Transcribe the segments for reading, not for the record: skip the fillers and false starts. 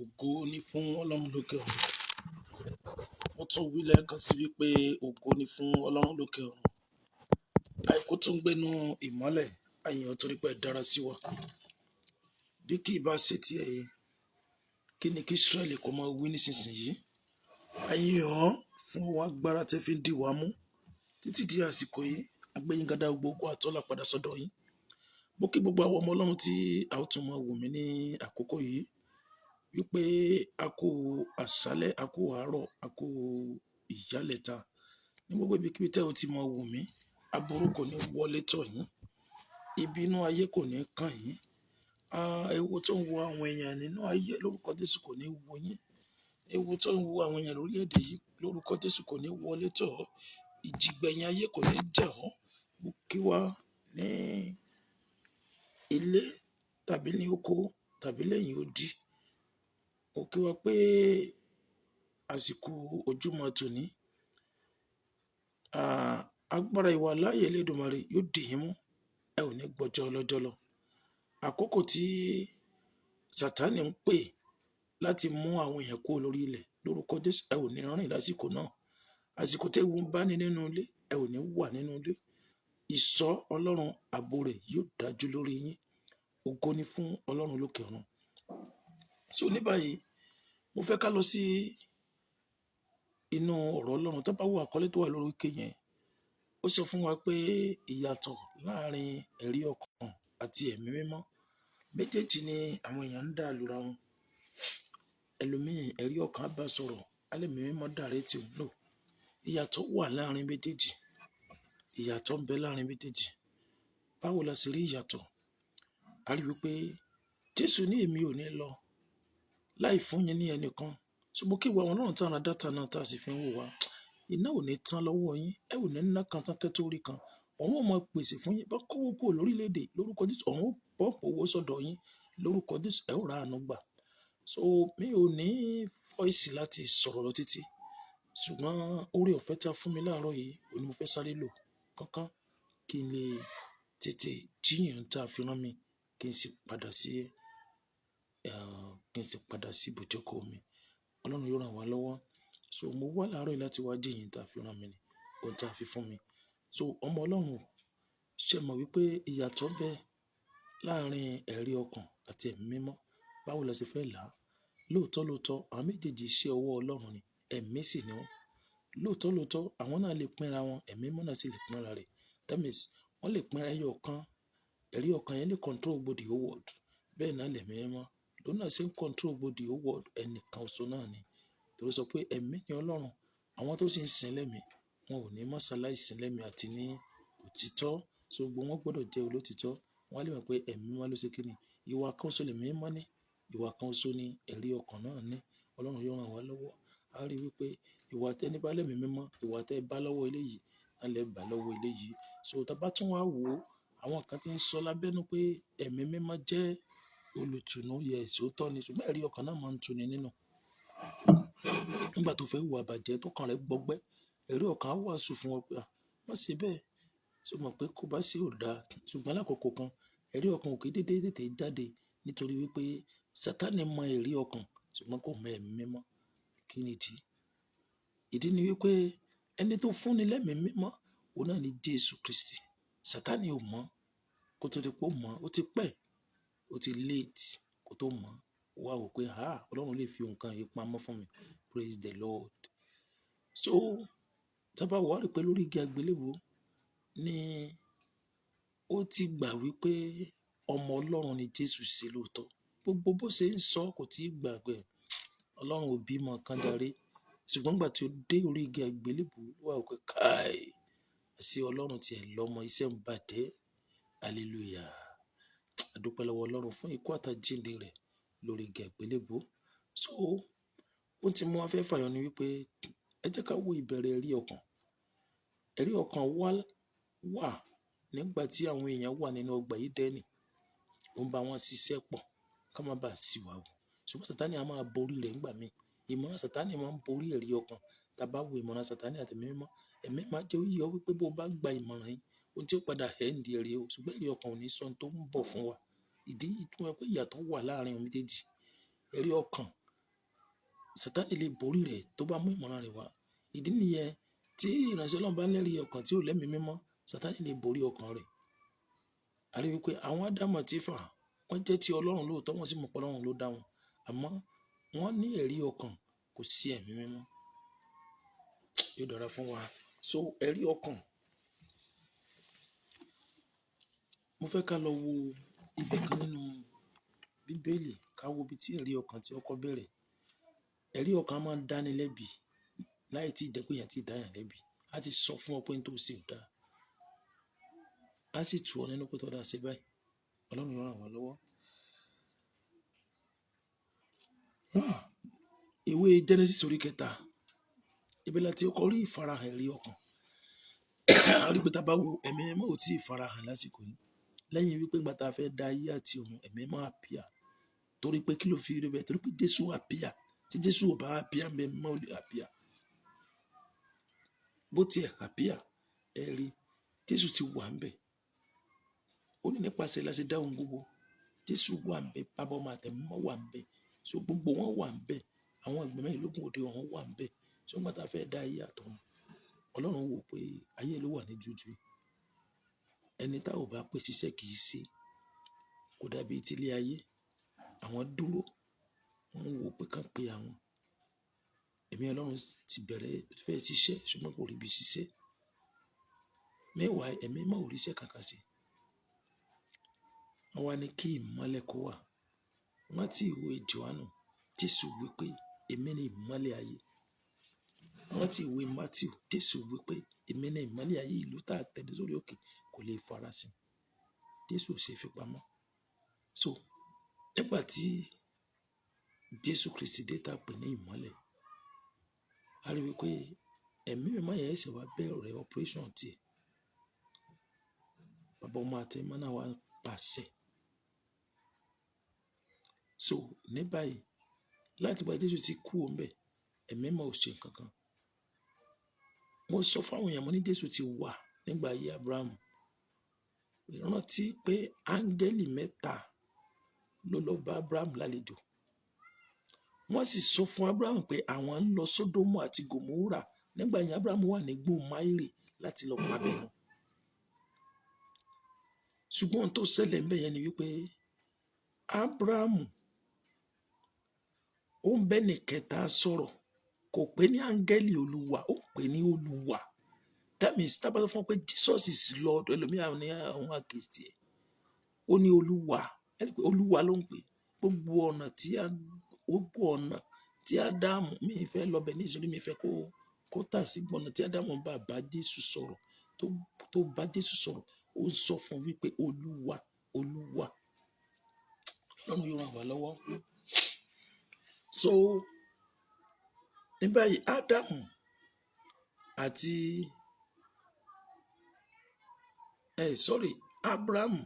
Ògo ni fún Ọlọ́run lókè ọ̀run. Mo tún wí lẹ́ẹ̀kan sí wípé ògo ni fún Ọlọ́run lókè ọ̀run. Àìkú tó ń gbénú ìmọ́lẹ̀, a yìn ọ́ torí pé ẹ dára sí wa. Bí kì í bá ṣe ti ẹ̀yin, kí ni kí Ísírẹ́lì kó máa wí nísinsìnyí? A yìn ọ́ fún ọwọ́ agbára tẹ́ fi ń dì wá mú títí di àsìkò yìí. A gbé yín ga dá gbogbo ògo àtọ́lá padà sọ́dọ̀ yín. Mo kí gbogbo àwọn ọmọ Ọlọ́run tí a ó tún máa wò mí ní àkókò yìí wípé a kú àṣálẹ́, a kú àárọ̀, a kú ìyálẹ̀ta. Ní gbogbo ibikíbi tẹ́ ò ti máa wò mí, aburú kò ní wọlé tọ̀ yín, ìbínú ayé kò ní kàn yín. Ewu tó ń wo àwọn èèyàn nínú ayé lórúkọ Jésù kò ní wo yín. Ewu tó ń wo àwọn èèyàn lórílẹ̀-èdè yìí lórúkọ Jésù kò ní wọlé tọ̀ ọ́. Ìjìgbẹ̀yìn ayé kò ní jà ọ́. Mo kí wa ní ilé tàbí ní oko tàbí lẹ́yìn odi. Mo kí wa pé àsìkò ojúmọ́ tòní. Agbára ìwàláàyè Elédùmarè yóò dì yín mú. Ẹ ò ní gbọ́jọ́ ọlọ́jọ́ lọ. Àkókò tí Sátánì ń pè láti mú àwọn èèyàn kúrò lórí ilẹ̀ lórúkọ Jésù, ẹ ò ní rìn lásìkò náà. Àsìkò tí ewu ń bá ní nínú ilé, ẹ ò ní wà nínú ilé. Ìṣọ́ Ọlọ́run ààbò rẹ̀ yóò dájú lórí yín. Ògo ni fún Ọlọ́run lókè ọ̀run. So ní báyìí, mo fẹ́ ká lọ sí inú ọ̀rọ̀ Ọlọ́run. Tá bá wo àkọlé tó wà lórí òkè yẹn, ó sọ fún wa pé ìyàtọ̀ láàrin ẹ̀rí ọkàn àti ẹ̀mí mímọ́. Méjèèjì ni àwọn èèyàn ń dà lura wọn. Ẹlòmíì ẹ̀rí ọkàn á bá sọ̀rọ̀, á lẹ́mìí mímọ́ direct òun. No. Ìyàtọ̀ wà láàrin méjèèjì. Ìyàtọ̀ ń bẹ láàrin méjèèjì. Báwo la ṣe rí ìyàtọ̀? A rí wípé Jésù ní èmi ò ní lọ láì fún yín ní ẹnìkan. Ṣùgbọ́n kí ìwà àwọn Ọlọ́run tí a ra data náà tí a sì fi ń wò wá. Iná ò ní tán lọ́wọ́ yín, ẹ ò ní ná kan tán kẹ́ tó rí kan. Ọ̀run ó máa pèsè fún yín. Bá kówó kúrò lórílẹ̀-èdè lórúkọ Jésù, ọ̀run ó pump owó sọ́dọ̀ yín lórúkọ Jésù, ẹ ó ra àánú gbà. So mi ò ní voice láti sọ̀rọ̀ lọ títí. Ṣùgbọ́n oore ọ̀fẹ́ tí a fún mi láàárọ̀ yìí, òun ní mo fẹ́ sáré lò kánkán kí n lè tètè jíyìn tí a fi rán mi, kí n sì padà sí ibùjókòó mi. Ọlọ́run yóò ràn wá lọ́wọ́. So mo wá láàárọ̀ yìí láti wá jíyìn tí a fi rán mi ni, ohun tí a fi fún mi. So ọmọ Ọlọ́run, ṣé ẹ mọ̀ wípé ìyàtọ̀ ń bẹ láàrin ẹ̀rí ọkàn àti ẹ̀mí mímọ́? Báwo la ṣe fẹ́ là á? Lóòótọ́ lóòótọ́, àwọn méjèèjì iṣẹ́ ọwọ́ Ọlọ́run ni, ẹ̀mí sì ni wọ́n. Lóòótọ́ lóòótọ́, àwọn náà lè pínra wọn, ẹ̀mí mímọ́ náà sì lè pínra rẹ̀. That means wọ́n lè pín ẹyọ kan, ẹ̀rí ọkàn yẹn lè control gbogbo the whole world. Bẹ́ẹ̀ náà lẹ̀mí mímọ́. Lóun náà ṣe ń control gbogbo the whole world, ẹnìkan ṣoṣo náà ni. Torí ó sọ pé ẹ̀mí ni Ọlọ́run. Àwọn tó sì ń sìn lẹ́mìí, wọn ò ní mọ́ ṣaláì sìn lẹ́mìí àti ní òtítọ́. So gbogbo wọn gbọdọ̀ jẹ́ olóòtítọ́. Wọ́n á lè mọ̀ pé ẹ̀mí mímọ́ ló ṣe kíni. Ìwà kan ṣoṣo lẹ̀mí mímọ́ ní, ìwà kan ṣoṣo ni ẹ̀rí ọkàn náà ní. Ọlọ́run yóò ràn wá lọ́wọ́. A rí wípé ìwà tí ẹni bá lẹ́mìí mímọ́, ìwà tí ẹ bá lọ́wọ́ eléyìí, náà lẹ bá lọ́wọ́ eléyìí. So tí a bá tún wá wò ó, àwọn kan tí ń sọ lábẹ́nú pé ẹ̀mí mímọ́ jẹ́ olùtùnú, yes, òótọ́ ni. Ṣùgbọ́n ẹ̀rí ọkàn náà máa ń tuni nínú. Nígbà tó fẹ́ hùwà bàjẹ́ tó kàn rẹ̀ gbọgbẹ́, ẹ̀rí ọkàn á wàásù fún ọ pé, à, má ṣe bẹ́ẹ̀. Ṣé o mọ̀ pé kó bá sí ò dáa? Ṣùgbọ́n lákòókò kan, ẹ̀rí ọkàn ò kí dédé tètè jáde nítorí wípé Sátánì mọ ẹ̀rí ọkàn ṣùgbọ́n kò mọ ẹ̀mí mímọ́. Kí ni ìdí? Ìdí ni wípé ẹni tó fúnni lẹ́mìí mímọ́, òun náà ni Jésù Kristi. Sátánì ò mọ̀ kó tó di pé ó mọ̀, ó ti pẹ́, ó ti late kó tó mọ̀. Ó wá wò pé, "àh! Ọlọ́run lè fi nǹkan yìí pamọ́ fún mi." Praise the Lord. So, tí a bá wò, a rí pé lórí igi àgbélébùú ni ó ti gbà wípé ọmọ Ọlọ́run ni Jésù ṣe lóòótọ́. Gbogbo bó ṣe ń sọ kò tí ì gbàgbé. Ọlọ́run ò bímọ kan jàre. Ṣùgbọ́n ìgbà tí ó dé orí igi àgbélébùú, ó wá wò pé káì, àṣé Ọlọ́run tí ẹ̀ lọ́mọ iṣẹ́ ń bàjẹ́. Hallelujah. A dúpẹ́ lọ́wọ́ Ọlọ́run fún ikú àtàjíǹde rẹ̀ lórí igi àgbélébùú. So, ohun tí mo wá fẹ́ fàyọ ni wípé ẹ jẹ́ ká wo ìbẹ̀rẹ̀ ẹ̀rí ọkàn. Ẹ̀rí ọkàn wá wà nígbà tí àwọn èèyàn wà nínú ọgbà Édẹ́nì. Ó ń bá wọn ṣiṣẹ́ pọ̀ ká má bá ṣìwà wù. Ṣùgbọ́n Sátánì a máa borí rẹ̀ nígbà míì. Ìmọ̀ràn Sátánì máa ń borí ẹ̀rí ọkàn. Tí a bá wo ìmọ̀ràn Sátánì àti ẹ̀mí mímọ́, ẹ̀mí máa jẹ́ ó yé ọ wípé bó bá gba ìmọ̀ràn yìí, ohun tí ó padà end ẹ̀ rèé o. Ṣùgbọ́n ẹ̀rí ọkàn ò ní sọ ohun tó ń bọ̀ fún wa. Ìdí yìí túmọ̀ pé ìyàtọ̀ wà láàrin ohun méjèèjì. Ẹ̀rí ọkàn Sátánì lè borí rẹ̀ tó bá mú ìmọ̀ràn rẹ̀ wá. Ìdí nìyẹn tí ìránṣẹ́ Ọlọ́run bá lẹ́rìí ọkàn tí ò lẹ́mìí mímọ́, Sátánì lè borí ọkàn rẹ̀. A rí wípé àwọn Ádámù àti Éfà, wọ́n jẹ́ ti Ọlọ́run lóòótọ́, wọ́n sì mọ̀ pé Ọlọ́run ló dá wọn. Àmọ́ wọ́n ní ẹ̀rí ọkàn, kò sí ẹ̀mí mímọ́. Yóò dára fún wa. So ẹ̀rí ọkàn. Mo fẹ́ ká lọ wo ibì kan nínú Bíbélì, ká wo ibi tí ẹ̀rí ọkàn tí ó kọ́ bẹ̀rẹ̀. Ẹ̀rí ọkàn máa ń dáni lẹ́bi láì tí jẹ́ pé èèyàn tí dá èèyàn lẹ́bi. A ti sọ fún ọ pé n tó ṣe ò dáa. A sì tù ọ nínú pé tó dáa ṣe báyìí. Ọlọ́run yóò ràn wá lọ́wọ́. Ìwé Genesis orí kẹta. Ibi la tí ó kọ rí ìfarahàn ẹ̀rí ọkàn. A rí pé tí a bá wo ẹ̀mí mímọ́ ò tí ì farahàn lásìkò yìí. Lẹ́yìn wípé ìgbà tí a fẹ́ dá ayé àti ọ̀run, ẹ̀mí mímọ́ appear. Torí pé kí ló fi rí bẹ́ẹ̀? Torí pé Jésù appear. Tí Jésù ò bá appear, ẹ̀mí mímọ́ ò lè appear. Bó ti ẹ̀ appear, ẹ rí, Jésù ti wà níbẹ̀. Ó ní nípasẹ̀ la ṣe dá ohun gbogbo. Jésù wà níbẹ̀, Baba, ọmọ àti ẹ̀mí mímọ́ wà níbẹ̀. So gbogbo wọn wà níbẹ̀. Àwọn ẹgbẹ́ mẹ́rìnlélógún òde ọ̀run wà níbẹ̀. So nígbà tí a fẹ́ dá ayé àti ọ̀run, Ọlọ́run wò pé ayé ló wà ní jújù. Ẹni tá ò bá pè síṣẹ́ kì í ṣe. Kò dàbí ti ilé ayé. Àwọn dúró, wọ́n ń wò pé kàn pé àwọn. Ẹ̀mí Ọlọ́run ti bẹ̀rẹ̀ fẹ́ ṣiṣẹ́ ṣùgbọ́n kò rí bí ṣiṣẹ́. Meanwhile, ẹ̀mí mímọ́ ò rí iṣẹ́ kankan ṣe. Wọ́n wá ní kí ìmọ́lẹ̀ kó wà. Rántí ìwé Jòhánù, Jésù wí pé èmi ni ìmọ́lẹ̀ ayé. Rántí ìwé Matthew, Jésù wí pé èmi ni ìmọ́lẹ̀ ayé, ìlú tá a tẹ̀dó sórí òkè kò lè farasin. Jésù ò ṣe é fi pamọ́. So nígbà tí Jésù Kristi dé tá a pè ní ìmọ́lẹ̀, a rí wípé ẹ̀mí mímọ́ yẹn ṣẹ̀ṣẹ̀ wá bẹ̀rẹ̀ operation tiẹ̀. Baba, ọmọ àti ẹ̀mí náà wá pàṣẹ. So ní báyìí, láti ìgbà tí Jésù ti kú òun bẹ́ẹ̀, ẹ̀mí mímọ́ ò ṣe nǹkan kan. Mo sọ fún àwọn èèyàn, mo ní Jésù ti wà nígbà ayé Abrahamu. Rántí pé áńgẹ́lì mẹ́ta ló lọ bá Abrahamu lálejò. Wọ́n sì sọ fún Abrahamu pé àwọn ń lọ Sódómù àti Gòmórà. Nígbà yẹn Abrahamu wà ní igbó Máírè láti lọ pa bẹ̀ run. Ṣùgbọ́n ohun tó ṣẹlẹ̀ ńbẹ̀ yẹn ni wípé Abrahamu ó ń bẹ́ni kẹta sọ̀rọ̀, kò pè ní áńgẹ́lì Olúwa, ó pè ní Olúwa. That means tá a bá sọ fún ọ pé Jesus is Lord, ẹlòmíràn ní àwọn against ẹ̀. Ó ní Olúwa, ẹ rí pé Olúwa ló ń pè. Gbogbo ọ̀nà tí Ádámù, mi fẹ́ lọ bẹ̀ nísìnyí, mi fẹ́ kó tà sí ọ̀nà tí Ádámù bá bá Jésù sọ̀rọ̀, tó bá Jésù sọ̀rọ̀, ó sọ fún wípé Olúwa, Olúwa. Ọlọ́run yóò ràn wá lọ́wọ́. So ní báyìí, Ádámù àti sorry, Abrahamu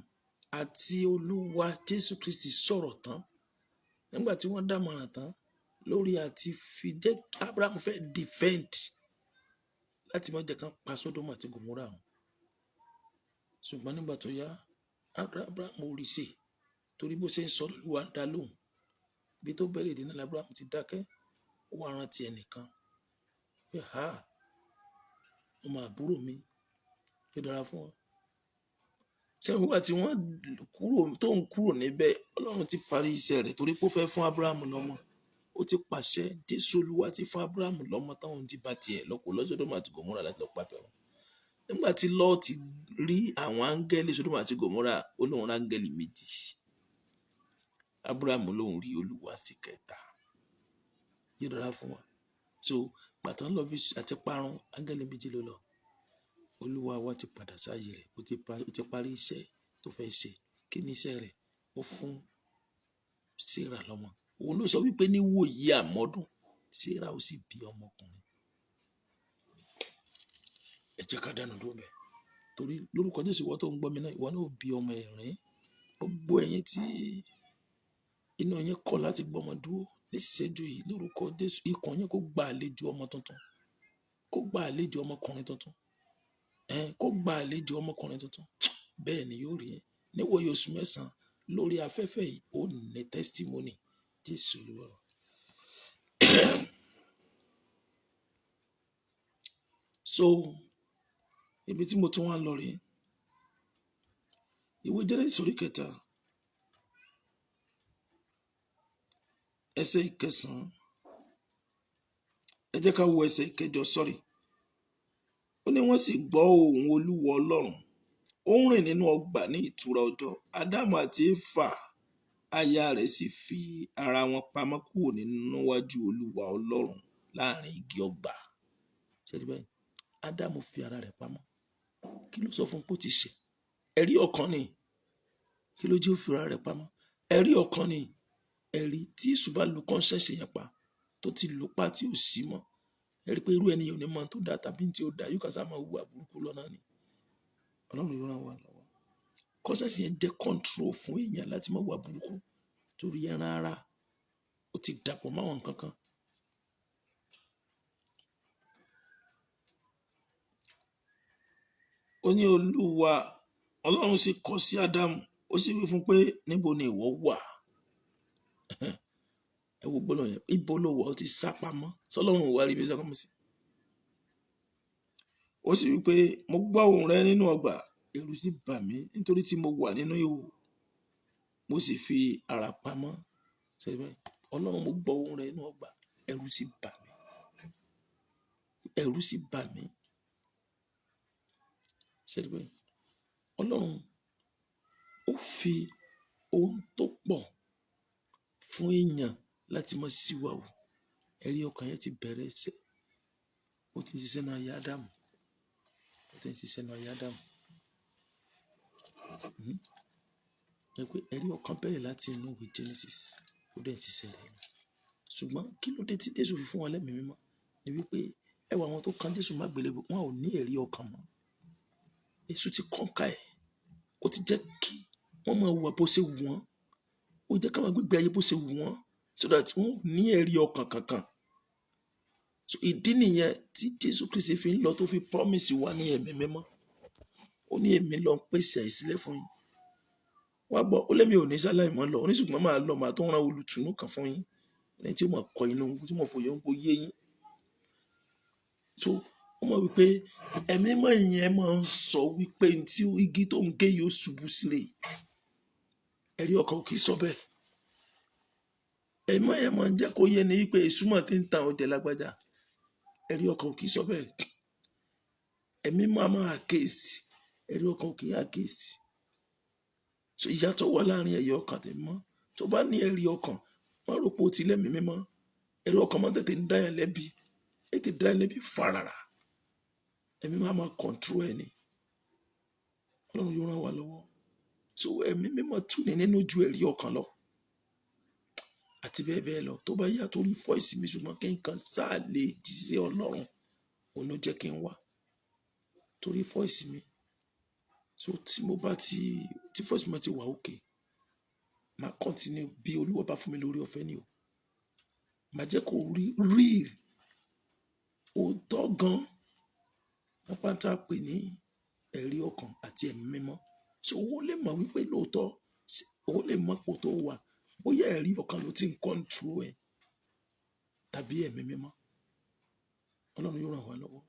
àti Olúwa Jésù Kristi sọ̀rọ̀ tán. Nígbà tí wọ́n dámọ̀ràn tán lórí àti fi jẹ́ Abrahamu fẹ́ defend láti má jẹ́ kí wọ́n pa Sódómù àti Gòmórà run. Ṣùgbọ́n nígbà tó yá, Abrahamu ò rí ṣe torí bó ṣe ń sọ lÓlúwa ń dá lóhùn. Ibi tó bẹ̀rẹ̀ dé náà l'Abrahamu ti dákẹ́. Ó wá rántí ẹnìkan pé ha, ọmọ àbúrò mi, yóò dára fún ọ. Ṣé nígbà tí wọ́n kúrò tó ń kúrò níbẹ̀, Ọlọ́run ti parí iṣẹ́ rẹ̀ torí pé ó fẹ́ fún Abrahamu lọ́mọ. Ó ti pàṣẹ, Jésù Olúwa ti fún Abrahamu lọ́mọ táwọn ti bá tiẹ̀ lọ kó lọ Sódómù àti Gòmórà láti lọ pa bẹ̀rù. Nígbà tí Lọ́ọ̀tì rí àwọn áńgẹ́lì Sódómù àti Gòmórà, ó lóun rí áńgẹ́lì méjì. Abrahamu lóun rí Olúwa sí kẹta. Yóò dára fún wa. So ìgbà tó ń lọ bí àti parun, áńgẹ́lì méjì ló lọ. Olúwa wa ti padà sáyé rẹ̀, ó ti parí iṣẹ́ tó fẹ́ ṣe. Kí ni iṣẹ́ rẹ̀? Ó fún Sarah lọ́mọ. Òun ló sọ wípé ní wòyí àmọ́dún, Sarah ó sì bí ọmọkùnrin. Ẹ jẹ́ ká dánu dúró bẹ́ẹ̀. Torí lórúkọ Jésù, ìwọ tó ń gbọ́ mi náà, ìwọ náà ó bí ọmọ ẹ̀rín. Gbogbo ẹ̀yin tí inú yín kọ̀ láti gbọ́mọ dúró níṣẹ́jú yìí, lórúkọ Jésù, ikùn yín kó gba àlejò ọmọ tuntun, kó gba àlejò ọmọkùnrin tuntun, kó gba àlejò ọmọkùnrin tuntun. Bẹ́ẹ̀ ni yóò rí. Níwòyí oṣù mẹ́sàn-án lórí afẹ́fẹ́ yìí, ó ní testimony. Jésù Olúwa. So ibi tí mo tún wá ń lọ rèé. Ìwé Genesis orí kẹta, ẹsẹ̀ ìkẹsàn-án. Ẹ jẹ́ ká wo ẹsẹ̀ ìkẹjọ, sorry. Ó ní wọ́n sì gbọ́ ohùn Olúwa Ọlọ́run. Ó ń rìn nínú ọgbà ní ìtura ọjọ́. Ádámù àti Éfà aya rẹ̀ sì fi ara wọn pamọ́ kúrò níwájú Olúwa Ọlọ́run láàrin igi ọgbà. Ṣé ẹ rí báyìí? Ádámù fi ara rẹ̀ pamọ́. Kí ló sọ fún un pé ó ti ṣẹ̀? Ẹ̀rí ọkàn ni. Kí ló jẹ́ ó fi ara rẹ̀ pamọ́? Ẹ̀rí ọkàn ni. Ẹ̀rí tí èṣù bá lu conscience yẹn pa, tó ti lù pa tí ò sí mọ́. Ẹ rí pé irú ẹni yẹn ò ní mọ ohun tó dáa tàbí tí ò dáa, yóò kàn sá máa hùwà burúkú lọ́nà ni. Ọlọ́run yóò ràn wá lọ́wọ́. Conscience yẹn jẹ́ control fún èèyàn láti má hùwà burúkú torí ẹran ara ó ti dàpọ̀ mọ́ àwọn nǹkan kan. Ó ní Olúwa Ọlọ́run sì kọ sí Ádámù, ó sì wí fún un pé, níbo ni ìwọ wà? Ẹ wo gbólóhùn yẹn, ibo ló wà? Ó ti sá pamọ́. Sọlọ́run ò wá rí ibi sá pamọ́ sí. Ó sì wí pé, mo gbọ́ ohùn rẹ nínú ọgbà, ẹ̀rù sì bà mí nítorí tí mo wà nínú ihò, mo sì fi ara pamọ́. Ṣé ẹ rí báyìí? Ọlọ́run, mo gbọ́ ohùn rẹ nínú ọgbà, ẹ̀rù sì bà mí. Ẹ̀rù sì bà mí. Ṣé ẹ rí báyìí? Ọlọ́run ó fi ohun tó pọ̀ fún èèyàn láti máa ṣìwàhù. Ẹ̀rí ọkàn yẹn ti bẹ̀rẹ̀ iṣẹ́. Ó ti ń ṣiṣẹ́ nínú ayé Ádámù. Ó ti ń ṣiṣẹ́ nínú ayé Ádámù. Ẹ pé ẹ̀rí ọkàn bẹ̀rẹ̀ láti inú ìwé Genesis. Ó dẹ̀ ń ṣiṣẹ́ rẹ̀ lọ. Ṣùgbọ́n kí ló dé tí Jésù fi fún wa lẹ́mìí mímọ́? Ni wípé ẹ wo àwọn tó kan Jésù mọ́ àgbélébùú, wọn ò ní ẹ̀rí ọkàn mọ́. Èṣù ti conquer ẹ̀. Ó ti jẹ́ kí wọ́n máa hùwà bó ṣe wù wọ́n. Ó jẹ́ ká máa gbégbé ayé bó ṣe wù wọ́n so that wọ́n ò ní ẹ̀rí ọkàn kankan. So ìdí nìyẹn tí Jésù Kristi fi ń lọ tó fi promise wa ní ẹ̀mí mímọ́. Ó ní èmi lọ ń pèsè àyè sílẹ̀ fún yín. Wá gbọ́, ó lémi ò ní sáláì mọ́ lọ. Ó ní ṣùgbọ́n máa lọ, màá tó rán olùtùnú kan fún yín. Ẹni tí ó máa kọ inú, tí ó máa fòye ń gbó yé yín. So ó mọ̀ wípé ẹ̀mí mímọ́ yẹn máa ń sọ wípé tí igi tó ń gé yóò ṣubú sílẹ̀. Ẹ̀rí ọkàn ò kì í sọ bẹ́ẹ̀. Ẹ̀mí mímọ́ yẹn máa ń jẹ́ kó yé ni wípé èṣù mọ̀ tí ń tan ọ̀jẹ̀ lágbájá. Ẹ̀rí ọkàn ò kì í sọ bẹ́ẹ̀. Ẹ̀mí mímọ́ á máa àkíyèsí. Ẹ̀rí ọkàn ò kì í àkíyèsí. So ìyàtọ̀ wà láàrin ẹ̀rí ọkàn àti ẹ̀mí mímọ́. Tó bá ní ẹ̀rí ọkàn, má rò pé o ti lẹ́mìí mímọ́. Ẹ̀rí ọkàn máa ń tètè ń dá yàn lẹ́bi. Ètè dá yàn lẹ́bi fàràrà. Ẹ̀mí máa máa control ẹ̀ ni. Ọlọ́run yóò ràn wá lọ́wọ́. So ẹ̀mí mímọ́ tù ní nínú ju ẹ̀rí ọkàn lọ. Àti bẹ́ẹ̀ bẹ́ẹ̀ lọ. Tó bá yá torí voice mi ṣùgbọ́n kí nǹkan sáà lè jíṣẹ́ Ọlọ́run, òun ló jẹ́ kí n wá. Torí voice mi. So tí mo bá ti, tí voice mi bá ti wà okay, màá continue bí Olúwa bá fún mi lórí ọ̀fẹ́ ni o. Màá jẹ́ kó rí real òótọ́ gan nípa tí a pè ní ẹ̀rí ọkàn àti ẹ̀mí mímọ́. So owó lè mọ̀ wípé lóòótọ́, owó lè mọ̀ pò tó wà. Bóyá ẹ̀rí ọkàn ló ti ń control ẹ̀ tàbí ẹ̀mí mímọ́. Ọlọ́run yóò ràn wá lọ́wọ́.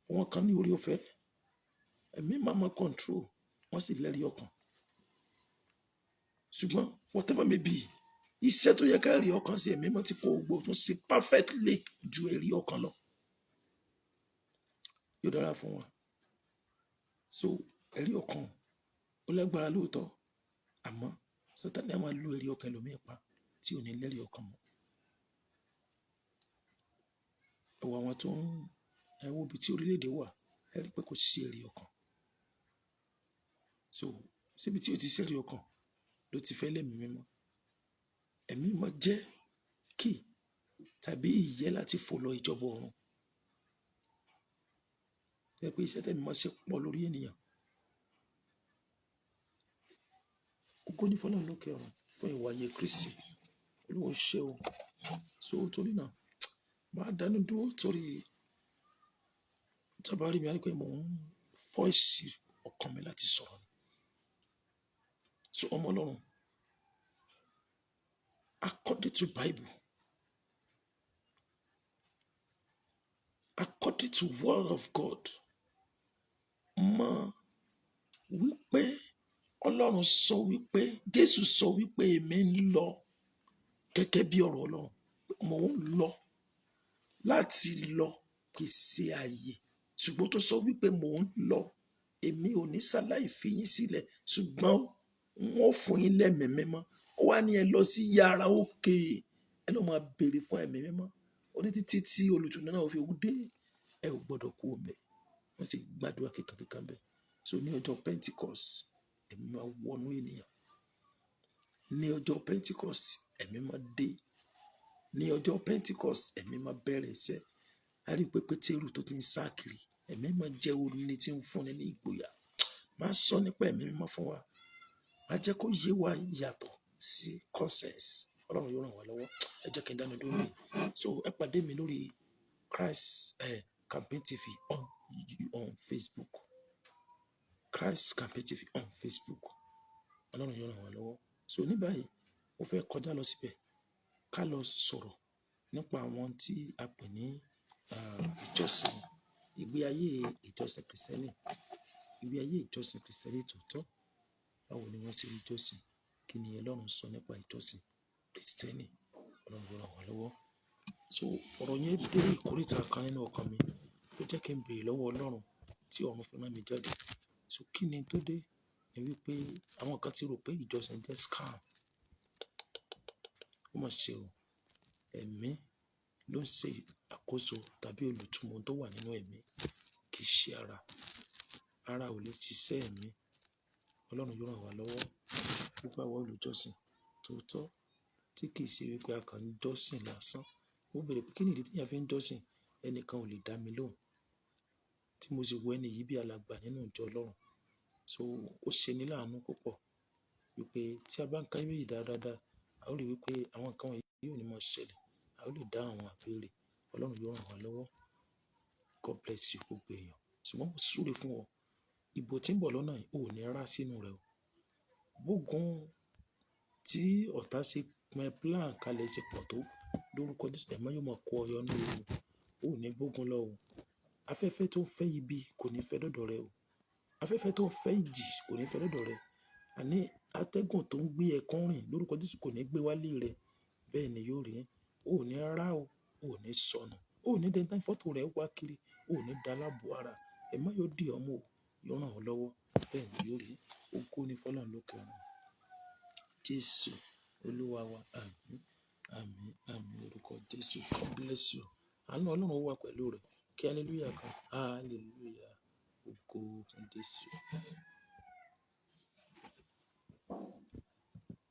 Àwọn kan ní orí ọ̀fẹ́, ẹ̀mí máa ma control, wọ́n sì lẹ́rí ọkàn. Ṣùgbọ́n whatever may be, iṣẹ́ tó yẹ ká ẹ̀rí ọkàn sí ẹ̀mí mímọ́ tí kò gbó tún ṣe perfectly ju ẹ̀rí ọkàn lọ. Yóò dára fún wa. So ẹ̀rí ọkàn ó lágbára lóòótọ́, àmọ́ Sátánì á máa lo ẹ̀rí ọkàn ẹlòmíì pa tí ò ní lẹ́rí ọkàn mọ́. Ẹ wo àwọn tó ń, ẹ wo ibi tí orílẹ̀-èdè wà, ẹ rí pé kò sí ẹ̀rí ọkàn. So síbi tí ó ti sí ẹ̀rí ọkàn ló ti fẹ́ lẹ́mìí mímọ́. Ẹ̀mí mímọ́ jẹ́ key tàbí ìyẹ́ láti fò lọ ìjọba ọ̀run. Ẹ pé iṣẹ́ tẹ̀mí mímọ́ ṣe pọ̀ lórí ènìyàn. Ògo ní fún Ọlọ́run lókè ọ̀run fún ìwà ayé Kristi. Olúwa ó ṣe o. So torí náà, màá dánú dúró torí tí a bá rí mi, a rí pé mò ń voice ọkàn mi láti sọ̀rọ̀ ni. So ọmọ Ọlọ́run, according to Bible, According to word of God, mọ̀ wípé Ọlọ́run sọ wípé, Jésù sọ wípé èmi ń lọ gẹ́gẹ́ bí ọ̀rọ̀ Ọlọ́run. Mò ń lọ láti lọ pèsè ààyè. Ṣùgbọ́n tó sọ wípé mò ń lọ, èmi ò ní ṣaláì fi yín sílẹ̀, ṣùgbọ́n n ó fún yín lẹ́mìí mímọ́. Ó wá ní ẹ lọ sí yàrá òkè, ẹ lọ máa béèrè fún ẹ̀mí mímọ́. Ó ní títí tí olùtùnú náà fi dé, ẹ ò gbọdọ̀ kú ńbẹ̀. Wọ́n sì gbàdúrà kíkankíkan bẹ́ẹ̀. So ní ọjọ́ Pentecost, ẹ̀mí máa wọnú ènìyàn. Ní ọjọ́ Pentecost, ẹ̀mí máa dé. Ní ọjọ́ Pentecost, ẹ̀mí máa bẹ̀rẹ̀ iṣẹ́. A rí i pé Pétérù tó ti ń sá kiri, ẹ̀mí máa jẹ́ oní tí ń fúnni ní ìgboyà. Máa sọ nípa ẹ̀mí mímọ́ fún wa. Máa jẹ́ kó yé wa yàtọ̀ sí conscience. Ọlọ́run yóò ràn wá lọ́wọ́. Ẹ jẹ́ kí n dánu dúró níbí. So ẹ pàdé mi lórí Christ Campaign TV on Facebook. Christ Campaign TV on Facebook. Ọlọ́run yóò ràn wá lọ́wọ́. So ní báyìí, mo fẹ́ kọjá lọ síbẹ̀ ká lọ sọ̀rọ̀ nípa àwọn tí a pè ní ìjọsìn, ìgbé ayé ìjọsìn Kristẹni, ìgbé ayé ìjọsìn Kristẹni tòótọ́. Báwo ni wọ́n ṣe ń jọ́sìn? Kí ni Ọlọ́run sọ nípa ìjọsìn Kristẹni? Ọlọ́run yóò ràn wá lọ́wọ́. So ọ̀rọ̀ yẹn dé ìkóríta kan nínú ọkàn mi. Ó jẹ́ kí n béèrè lọ́wọ́ Ọlọ́run tí ọ̀run fi rán mi jáde. So kí ni tó dé? Ni wípé àwọn kan tí rò pé ìjọsìn jẹ́ scam. Ó mà ṣe o. Ẹ̀mí ló ń ṣe àkóso tàbí olùtúmọ̀ tó wà nínú ẹ̀mí, kì í ṣe ara. Ara ò lè ṣiṣẹ́ ẹ̀mí. Ọlọ́run yóò ràn wá lọ́wọ́. Gbogbo àwa olùjọ́sìn tòótọ́ tí kì í ṣe wípé a kàn ń jọ́sìn lásán. Mo béèrè pé kí ni ìdí tí èèyàn fi ń jọ́sìn? Ẹnìkan ò lè dá mi lóhùn. Tí mo sì wo ẹni yìí bí alàgbà nínú ìjọ Ọlọ́run. So ó ṣe ní láàánú púpọ̀ wípé tí a bá ń ka Bíbélì dáadáa, a ó rí wípé àwọn nǹkan wọ̀nyí ò ní máa ṣẹlẹ̀. A ó lè dá àwọn àbéèrè. Ọlọ́run yóò ràn wá lọ́wọ́. God bless you gbogbo èèyàn. Ṣùgbọ́n mo súre fún ọ. Ìbò tí ń bọ̀ lọ́nà yìí, ò ní rá sínú rẹ̀ o. Gbógun tí ọ̀tá ṣe pín plan kalẹ̀ ṣe pọ̀ tó lórúkọ Jésù, ẹ̀mí yóò máa kó ọ yọ nínú ewu. O ò ní gbógun lọ o. Afẹ́fẹ́ tó ń fẹ́ ibi kò ní fẹ́ dọ̀dọ̀ rẹ o. Afẹ́fẹ́ tó ń fẹ́ ìjì kò ní fẹ́ dọ̀dọ̀ rẹ. Àní atẹ́gùn tó ń gbé ẹkún rìn lórúkọ Jésù kò ní gbé wálé rẹ. Bẹ́ẹ̀ ni yóò rí. O ò ní rá o. O ò ní sọnù. O ò ní dẹni tán fọ́tò rẹ wá kiri. O ò ní dá láàbò ara. Ẹ̀mí yóò dì ọ́ mú o. Yóò ràn ọ́ lọ́wọ́. Bẹ́ẹ̀ ni yóò rí. Ògo ni fún Ọlọ́run lókè ọ̀run. Jésù Olúwa wa. Àmín, àmín, àmín lórúkọ Jésù. God bless you. Àánú Ọlọ́run wà pẹ̀lú rẹ. Kí hallelujah kan. Hallelujah. Ògo fún Jésù.